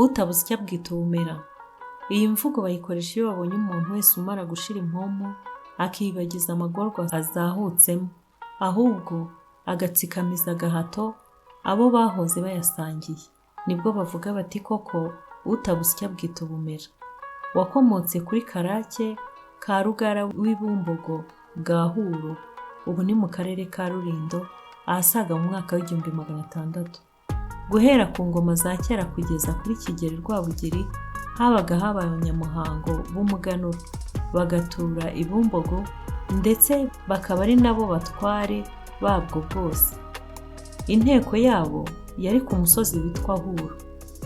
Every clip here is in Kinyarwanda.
Utabuze icyo abwita ubumera. Iyi mvugo bayikoresha iyo babonye umuntu wese umara gushira impumu, akiyibagiza amagorwa azahutsemo, ahubwo agatsikamiza agahato abo bahoze bayasangiye. Nibwo bavuga bati koko utabuze icyo abwita ubumera. Wakomotse kuri Karake ka Rugara w'i Bumbogo bwa Huro, ubu ni mu karere ka Rulindo, ahasaga mu mwaka w'1600. Guhera ku ngoma za kera kugeza kuri Kigeli Rwabugili habaga habaye abanyamuhango b'umuganura, bagatura i Bumbogo ndetse bakaba ari nabo batware babwo bwose. Inteko yabo yari ku musozi witwa Huro.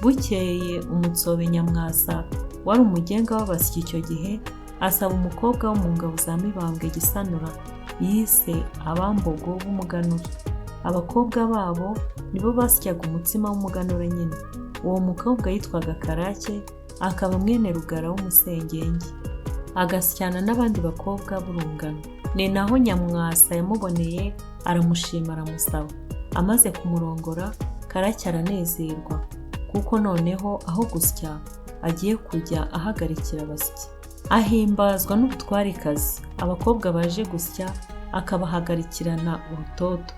Bukeye Umutsobe Nyamwasa wari umugenga w'abasyi icyo gihe, asaba umukobwa wo mu ngabo za Mibambwe Gisanura yise Abambogo b'umuganura. Abakobwa babo nibo basyaga umutsima w'umuganura nyine. Uwo mukobwa yitwaga Karake, akaba mwene Rugara w'Umusengenge, agasyana n'abandi bakobwa b'urungano. Ni naho Nyamwasa yamuboneye aramushima aramusaba. Amaze kumurongora, Karake aranezerwa kuko noneho aho gusya agiye kujya ahagarikira abasyi. Ahimbazwa n'ubutwarekazi, abakobwa baje gusya akabahagarikirana urutoto,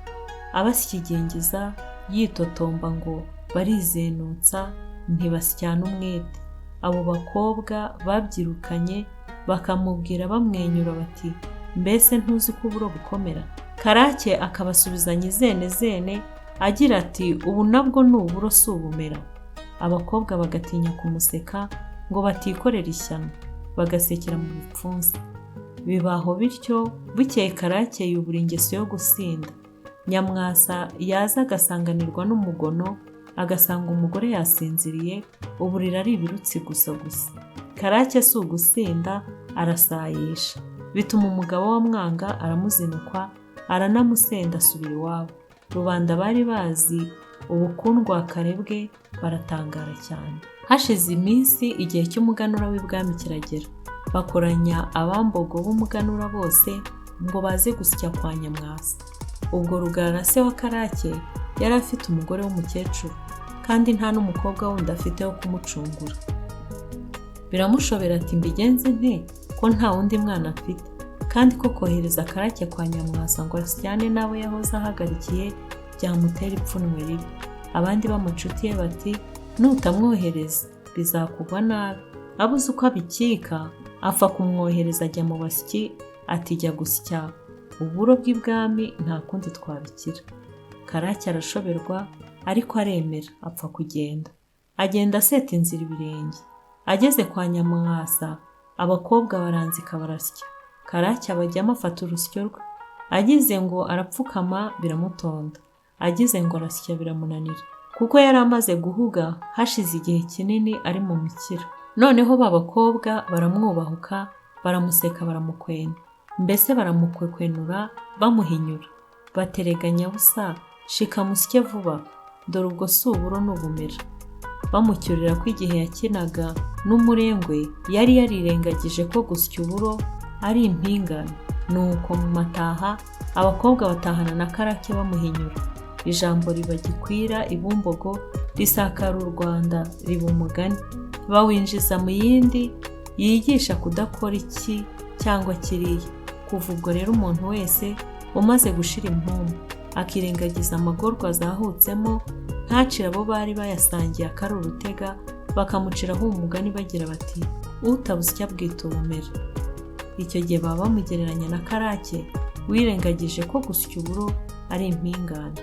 abasyigingiza yitotomba ngo barizenutsa ntibasyana umwete. Abo bakobwa babyirukanye bakamubwira bamwenyura bati mbese ntuzi ko uburo bukomera? Karake akabasubizanya izenezene agira ati ubu nabwo ni uburo si ubumera. Abakobwa bagatinya kumuseka ngo batikorera ishyano, bagasekera mu bipfunsi. Bibaho bityo, bukeye Karake yubura ingeso yo gusinda. Nyamwasa yaza agasanganirwa n'umugono, agasanga umugore yasinziriye, uburiri ari ibirutsi gusa gusa. Karake si ugusinda, arasayisha. Bituma umugabo we amwanga, aramuzinukwa, aranamusenda asubira iwabo. Rubanda bari bazi ubukundwakare bwe baratangara cyane. Hashize iminsi igihe cy'umuganura w'ibwami kiragera. Bakoranya Abambogo b'umuganura bose ngo baze gusya kwa Nyamwasa. Ubwo Rugara se wa Karake yari afite umugore w'umukecuru, kandi nta n'umukobwa wundi afite wo kumucungura. Biramushobera ati mbigenze nte ko nta wundi mwana afite, kandi ko kohereza Karake kwa Nyamwasa ngo asyane n'abo yahoze ahagarikiye byamutera ipfunwe ribi. Abandi b'amacuti ye bati nutamwohereza bizakugwa nabi. Abuze uko abikika apfa kumwohereza ajya mu basyi ati jya gusya uburo bw'ibwami nta kundi twabikira. Karake arashoberwa ariko aremera apfa kugenda. Agenda aseta inzira ibirenge. Ageze kwa Nyamwasa abakobwa baranzika barasya. Karake abajyamo afata urusyo rwe. Agize ngo arapfukama biramutonda, agize ngo arasya biramunanira, kuko yari amaze guhuga hashize igihe kinini ari mu mikiro. Noneho ba bakobwa baramwubahuka, baramuseka baramukwena, mbese baramukwekwenura bamuhinyura, baterega nyabusa shika musye vuba, dore ubwo si uburo ni ubumera. Bamucyurira ko igihe yakinaga n'umurengwe yari yarirengagije ko gusya uburo ari impingane. Nuko mu mataha abakobwa batahana na Karake bamuhinyura. Ijambo riba gikwira i Bumbogo risakara u Rwanda riba umugani, bawinjiza mu yindi yigisha kudakora iki cyangwa kiriya. Kuva ubwo rero umuntu wese umaze gushira impumu akirengagiza amagorwa azahutsemo, ntacire abo bari bayasangiye akari urutega, bakamuciraho umugani bagira bati utabuze icyo abwita ubumera. Icyo gihe baba bamugereranya na Karake wirengagije ko gusya uburo ari impingane.